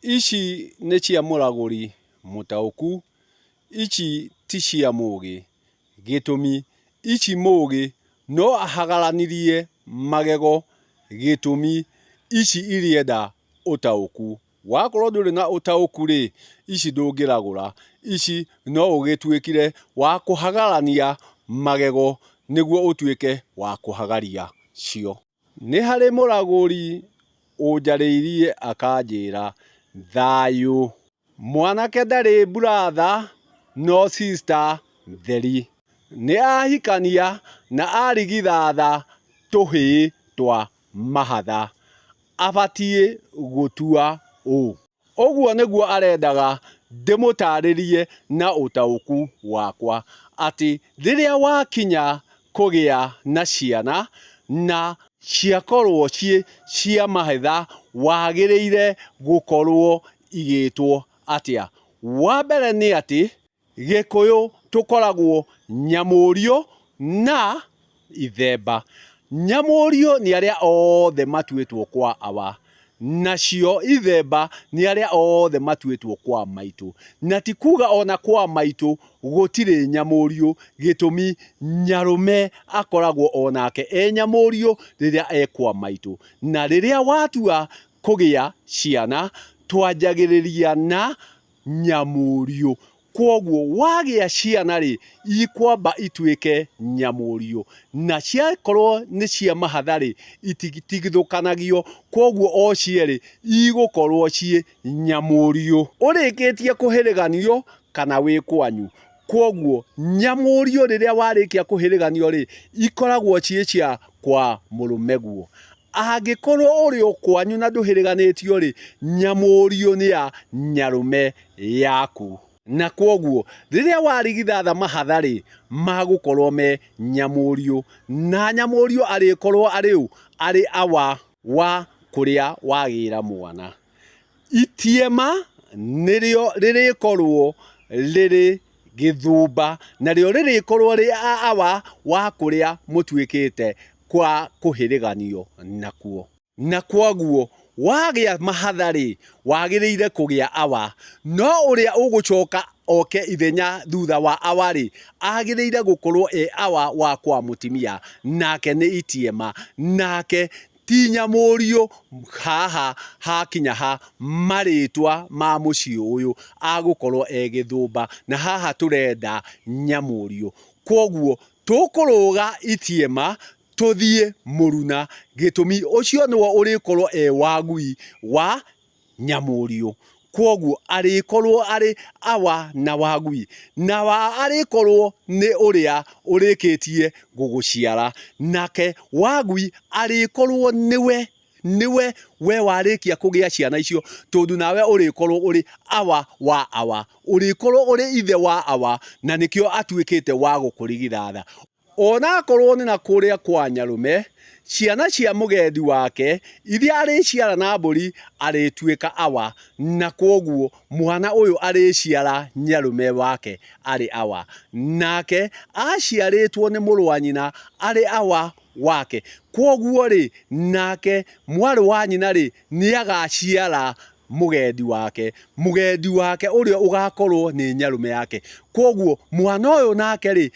Ici nĩ cia mũragũri mũtaũku, ici ti cia mũgĩ. Gĩtũmi, ici mũgĩ no ahagaranirie magego. Gĩtũmi, ici irĩenda ũtaũku. Wakorwo ndũrĩ na ũtaũku rĩ, ici ndũngĩragũra. Ici no ũgĩtuĩkire wa kũhagarania magego nĩguo ũtuĩke wa kũhagaria cio. Nĩ harĩ mũragũri ũnjarĩirie akanjĩra thayũ. Mwanake ndarĩ buratha no sister theri. Nĩ ahikania na arigithatha tũhĩĩ twa mahatha. Abatiĩ gũtua ũ? Ũguo nĩguo arendaga ndĩmũtaarĩrie na ũtaũku wakwa, atĩ rĩrĩa wakinya kũgĩa na ciana, na ciakorwo ciĩ cia mahetha, wagĩrĩire gũkorwo igĩtwo atĩa. Wa mbere nĩ atĩ, Gĩkũyũ tũkoragwo Nyamũriũ na Ithemba. Nyamũriũ nĩ arĩa othe matuĩtwo kwa awa, nacio Ithemba nĩ arĩa othe matuĩtwo kwa maitũ. Na ti kuga ona kwa maitũ gũtirĩ Nyamũriũ, gĩtũmi nyarũme akoragwo onake e Nyamũriũ rĩrĩa e kwa maitũ. Na rĩrĩa watua kũgĩa ciana, twanjagĩrĩria na Nyamũriũ. Kwoguo wagĩa ciana-rĩ, ikwamba ituĩke nyamũriũ. Na ciakorwo nĩ cia mahatha-rĩ, ititigithũkanagio, kwoguo o cierĩ igũkorwo ciĩ nyamũriũ. Ũrĩkĩtie kũhĩrĩganio kana wĩ kwanyu. Kwoguo nyamũriũ rĩrĩa warĩkia kũhĩrĩganio-rĩ, ikoragwo ciĩ cia kwa mũrũmeguo. Angĩkorwo ũrĩ o kwanyu na ndũhĩrĩganĩtio-rĩ, nyamũriũ nĩ ya nyarũme yaku. Na kwoguo rĩrĩa warigithatha mahatha-rĩ, magũkorwo me nyamũriũ. Na nyamũriũ arĩkorwo arĩ ũ? Arĩ awa wa kũrĩa wagĩra mwana. Itiema nĩrĩo rĩrĩkorwo rĩrĩ gĩthũmba, narĩo rĩrĩkorwo rĩ awa wa kũrĩa mũtuĩkĩte kwa kũhĩrĩganio nakuo. Na kwoguo wagĩa mahatha-rĩ, wagĩrĩire kũgĩa awa. No ũrĩa ũgũcoka oke ithenya thutha wa awa-rĩ, agĩrĩire gũkorwo e awa wa kwa mũtimia, nake nĩ itiema, nake ti nyamũriũ haha hakinya ha marĩtwa ma mũciĩ ũyũ, agũkorwo e gĩthũmba, na haha tũrenda nyamũriũ. Kwoguo Tũkũrũga itiema tũthiĩ mũruna, gĩtũmi ũcio nĩwe ũrĩkorwo e wagui wa Nyamũriũ. Kwoguo arĩkorwo arĩ awa na wagui, na wa arĩkorwo nĩ ũrĩa ũrĩkĩtie gũgũciara. Nake wagui arĩkorwo nĩwe nĩwe we warĩkia kũgĩa ciana icio, tondũ nawe ũrĩkorwo ũrĩ awa wa awa, ũrĩkorwo ũrĩ ithe wa awa, na nĩkĩo atuĩkĩte wa gũkũrigithatha. Ona akorwo nĩ na kũrĩa kwa nyarũme, ciana cia mũgendi wake iria arĩciara na mbũri arĩtuĩka awa, na kwoguo mwana ũyũ arĩciara nyarũme wake arĩ awa, nake aciarĩtwo nĩ mũrũ wa nyina arĩ awa wake. Kwoguo-rĩ, nake mwarĩ wa nyina-rĩ, nĩagaciara mũgendi wake, mũgendi wake ũrĩa ũgakorwo nĩ nyarũme yake. Kwoguo mwana ũyũ nake-rĩ,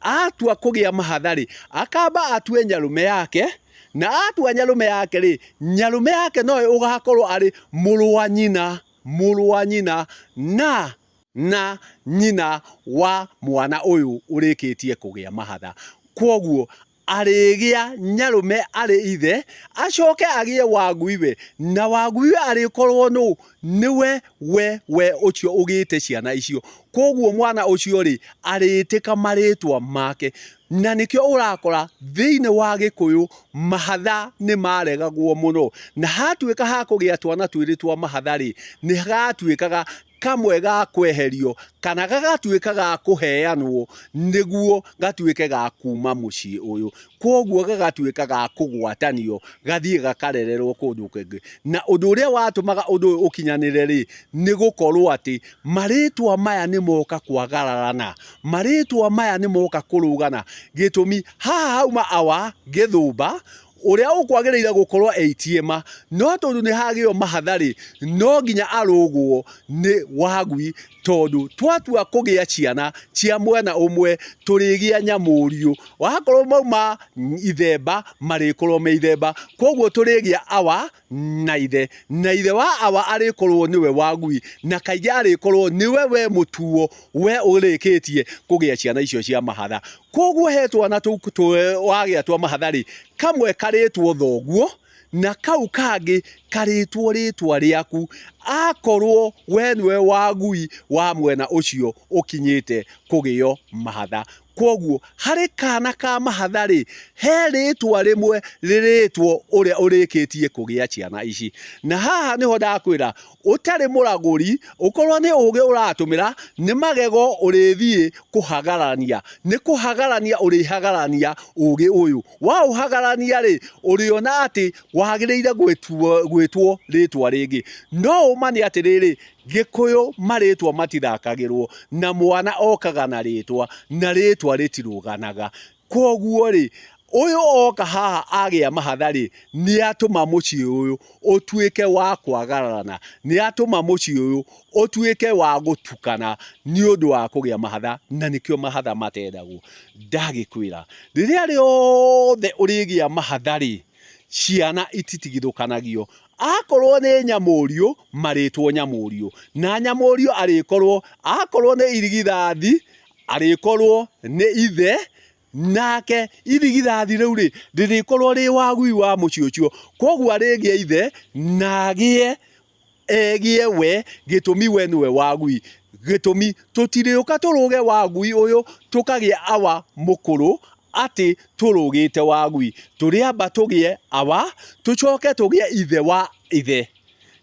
atua kũgĩa mahatha-rĩ, akamba atue nyarũme yake, na atua nyarũme yake-rĩ, nyarũme yake nowe ũgakorwo arĩ mũrũ wa nyina, mũrũ wa nyina na na nyina wa mwana ũyũ ũrĩkĩtie kũgĩa mahatha. Kwoguo arĩgĩa nyarũme arĩ ithe, acoke agĩe waguiwe, na waguiwe arĩkorwo nũ? Nĩwe we we ũcio ũgĩte ciana icio. Kwoguo mwana ũcio rĩ, arĩtĩka marĩtwa make. Na nĩkĩo ũrakora thĩinĩ wa Gĩkũyũ mahatha nĩ maregagwo mũno. Na hatuĩka ha kũgĩa twana twĩrĩ twa mahatha rĩ, nĩ gatuĩkaga kamwe ga kweherio kana gagatuĩka ga kũheanwo nĩguo gatuĩke ga kuma mũciĩ ũyũ. Kwoguo gagatuĩka ga kũgwatanio gathiĩ gakarererwo kũndũ kũngĩ. Na ũndũ ũrĩa watũmaga ũndũ ũyũ ũkinyanĩre rĩ, nĩ gũkorwo atĩ marĩtwa maya nĩ moka kwagararana, marĩtwa maya nĩ moka kũrũgana. Gĩtũmi haha hauma awa gĩthũmba, Ũrĩa ũkwagĩrĩire gũkorwo e itiema, no tondũ nĩ hagĩo mahatha-rĩ, no nginya arũgwo nĩ wagui tondũ twatua kũgĩa ciana cia mwena ũmwe tũrĩgĩa nyamũriũ. Wakorwo mauma ithemba marĩkorwo me ithemba. Koguo tũrĩgĩa awa na ithe, na ithe wa awa arĩkorwo nĩwe wagui, na kaingĩ arĩkorwo nĩwe we mũtuo we ũrĩkĩtie kũgĩa ciana icio cia mahatha. Koguo he twana tũu wagĩa twa mahatha-rĩ, kamwe karĩtwo thoguo, na kau kangĩ karĩtwo rĩtwa rĩaku, akorwo we nĩwe wagui wa mwena ũcio ũkinyĩte kũgĩo mahatha. Kwoguo harĩ kana ka mahatha-rĩ, he rĩtwa rĩmwe rĩrĩtwo ũrĩa ũrĩkĩtie kũgĩa ciana ici. Na haha nĩho ndakwĩra, ũtarĩ mũragũri, ũkorwo nĩ ũgĩ ũratũmĩra, nĩ magego ũrĩthiĩ kũhagarania. Nĩ kũhagarania ũrĩhagarania ũgĩ ũyũ. Waũhagarania-rĩ, ũrĩona atĩ wagĩrĩire gwĩtwo rĩtwa rĩngĩ. No ũma nĩ atĩrĩrĩ, Gĩkũyũ marĩtwa matithakagĩrwo na mwana okaga na rĩtwa na rĩtwa rĩtirũganaga. Kwoguo rĩ, ũyũ oka haha agĩa mahatha rĩ, nĩ atũma mũciĩ ũyũ ũtuĩke wa kwagararana, nĩ atũma mũciĩ ũyũ ũtuĩke wa gũtukana nĩ ũndũ wa kũgĩa mahatha, na nĩkĩo mahatha matendagwo. Ndagĩkwĩra, rĩrĩa rĩothe ũrĩgĩa mahatha rĩ, ciana ititigithũkanagio. Akorwo nĩ nyamũriũ, marĩtwo nyamũriũ. Na nyamũriũ arĩkorwo, akorwo nĩ irigithathi, arĩkorwo nĩ ithe, nake irigithathi rĩu rĩ, rĩrĩkorwo rĩ wagui wa mũciĩ ũcio. Koguo arĩgĩa ithe, na agĩe egĩe we, gĩtũmi we nĩwe wagui. Gĩtũmi, tũtirĩũka tũrũge wagui ũyũ tũkagĩa awa mũkũrũ atĩ tũrũgĩte wagui. Tũrĩamba tũgĩe awa, tũcoke tũgĩe ithe wa ithe.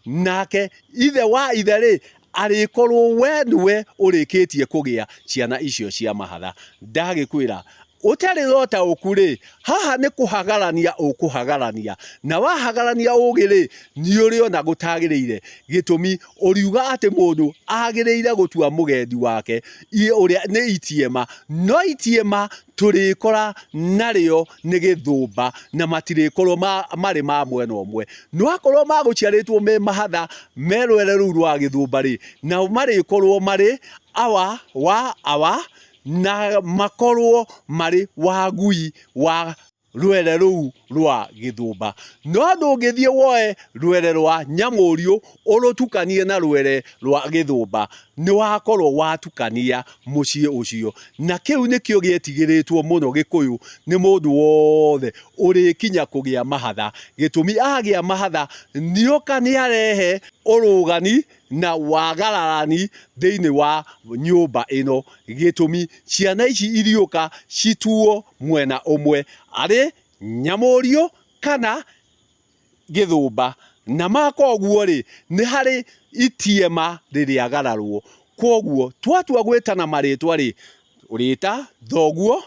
Nake ithe wa ithe-rĩ, arĩkorwo we nĩwe ũrĩkĩtie kũgĩa ciana icio cia mahatha. Ndagĩkwĩra, ũtarĩ na ũtaũku-rĩ, haha nĩ kũhagarania ũkũhagarania, na wahagarania ũgĩ-rĩ, nĩ ũrĩona gũtagĩrĩire. Gĩtũmi, ũriuga atĩ mũndũ agĩrĩire gũtua mũgendi wake ũrĩa nĩ itiema, no itiema tũrĩkora narĩo nĩ gĩthũmba na matirĩkorwo marĩ ma mwena ũmwe. No akorwo magũciarĩtwo me mahatha me rwere rũu rwa gĩthũmba-rĩ, nao marĩkorwo marĩ awa wa awa na makorwo marĩ wagui wa rwere rũu rwa gĩthũmba. No ndũngĩthiĩ woe rwere rwa nyamũriũ ũrũtukanie na rwere rwa gĩthũmba, nĩ wakorwo watukania mũciĩ ũcio. Na kĩu nĩkĩo gĩetigĩrĩtwo mũno Gĩkũyũ nĩ mũndũ wothe ũrĩkinya kũgĩa mahatha. Gĩtũmi agĩa mahatha nĩoka nĩarehe ũrũgani na wagararani thĩinĩ wa nyũmba ĩno. Gĩtũmi ciana ici iriũka cituo mwena ũmwe, arĩ nyamũriũ kana gĩthũmba. Na maka ũguo-rĩ, nĩ harĩ itiema rĩrĩagararwo. Kwoguo twatua gwĩtana marĩtwa-rĩ, ũrĩta thoguo,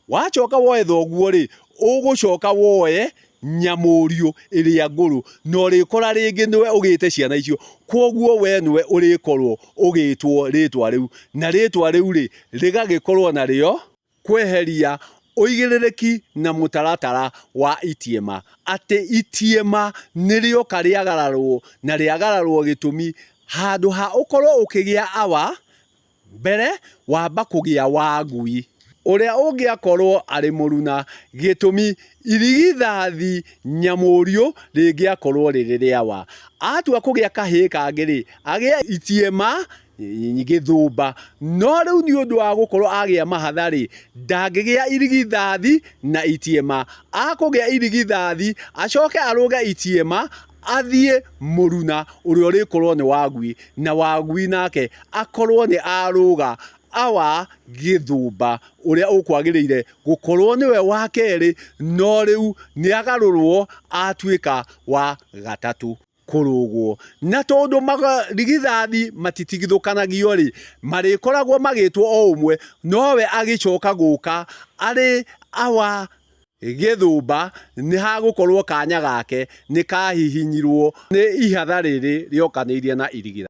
wacoka woe thoguo-rĩ, ũgũcoka woe nyamũriũ ĩrĩa ngũrũ, na ũrĩkora rĩngĩ nĩwe ũgĩte ciana icio, kwoguo we nĩwe ũrĩkorwo ũgĩtwo rĩtwa rĩu, na rĩtwa rĩu-rĩ, rĩgagĩkorwo narĩo kweheria ũigĩrĩrĩki na mũtaratara wa itiema, atĩ itiema nĩrĩoka rĩagararwo, na rĩagararwo gĩtũmi handũ ha ũkorwo ũkĩgĩa awa mbere wamba kũgĩa wangui ũrĩa ũngĩakorwo arĩ mũruna, gĩtũmi irigithathi nyamũriũ rĩngĩakorwo rĩrĩ rĩa wa. Atua kũgĩa kahĩĩ kangĩ-rĩ, agĩe itiema gĩthũmba. No rĩu nĩ ũndũ wa gũkorwo agĩa mahatha-rĩ, ndangĩgĩa irigithathi na itiema. Akũgĩa irigithathi, acoke arũge itiema, athiĩ mũruna ũrĩa ũrĩkorwo nĩ wagui, na wagui nake akorwo nĩ arũga awa gĩthũmba ũrĩa ũkwagĩrĩire gũkorwo nĩwe wa kerĩ, no rĩu nĩ agarũrwo atuĩka wa gatatũ. Kũrũgwo. Na tondũ marigithathi matitigithũkanagio-rĩ, marĩkoragwo magĩtwo o ũmwe, nowe agĩcoka gũka arĩ awa gĩthũmba, nĩ hagũkorwo kanya gake nĩ kahihinyirwo nĩ ihatha rĩrĩ rĩokanĩirie na irigithathi.